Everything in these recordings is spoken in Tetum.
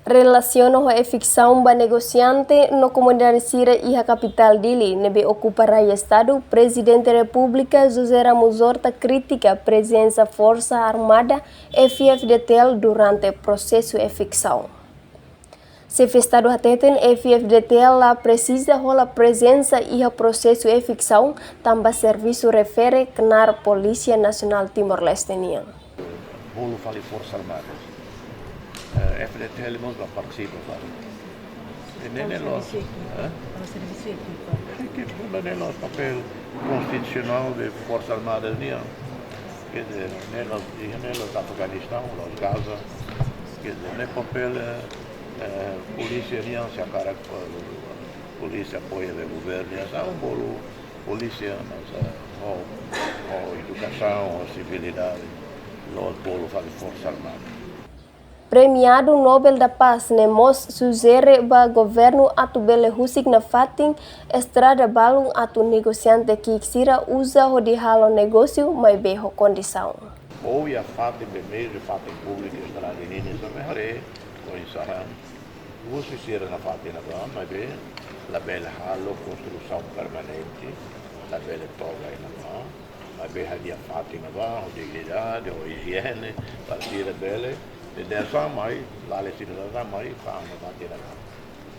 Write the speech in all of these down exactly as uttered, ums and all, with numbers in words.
Relasiona ho eviksaun ba negosiante no komunidade sira iha kapitál Dili ne'ebé okupa rai Estadu, Prezidente Repúblika José Ramos Horta kritika prezensa Forsa Armada F I F D T L durante prosesu eviksaun. Xefe Estadu hateten F I F D T L la presiza hola prezensa iha prosesu eviksaun, tanba servisu refere knaar Polísia Nasionál Timor-Leste nian. Bolu fali Forsa Armada. Eh, F D T L mós la partisipa fali. E ne'e, ne'e la'ós, eh? Ne'e la'ós papél konstitusionál de Forsa Armada nian. Quer dizer, ne'e la'ós, ne'e la'ós Afeganistaun, la'ós Gaza. Quer dizer, ne'e papél, eh, eh, polísia nian, se hakarak, eh, polísia apoia governu nian, sá bolu polísia, mas, eh, ho, ho edukasaun, ho sivilidade, la'ós bolu fali Forsa Armada. Premiadu Nobel da Paz ne'e mós sujere ba governu atu bele husik nafatin estrada balun atu negosiante ki'ik sira uza hodi halo negósiu maibé ho kondisaun. Ou iha fatin be meiu de fatin públiku estrada nini só me haree, ou insahan. Husi sira nafatin ne'ebá, maibé labele halo konstrusaun permanente, labele toba iha ne'ebá, maibé hadi'a fatin ne'ebá, ho dignidade, ho ijiene, para sira bele, de desa mai, lale sira desa mai, fa'an nafatin ne'ebá.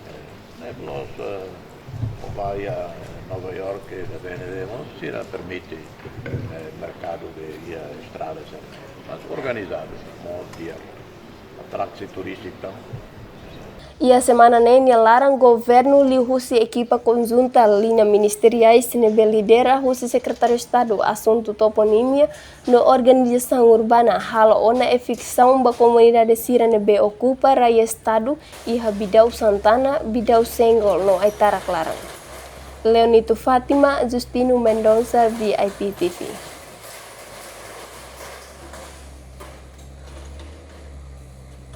Eh, ne'e plus, eh, o ba iha Nova York, eh, B N D, mós sira permite, eh, merkadu de iha estrada sira. Mas organizadu, modo di'ak. Atraksi turístiku tan. Iha semana ne'e nia laran governu liuhusi ekipa konjunta liña ministeriais ne'ebé lidera husi Sekretáriu Estadu Asuntu Toponímia no Organizasaun Urbana halo ona eviksaun ba komunidade sira ne'ebé okupa rai Estadu iha Bidau Santana, Bidau Senggol no Aitarak laran. Leonito Fátima, Justino Mendonça, V I P T V.